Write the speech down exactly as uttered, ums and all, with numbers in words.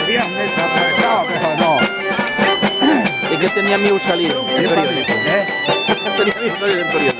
Bien, atravesado, pero no. ¿Y qué tenía miedo salir en periódico? ¿Eh? ¿Qué tenía miedo salir en periódico?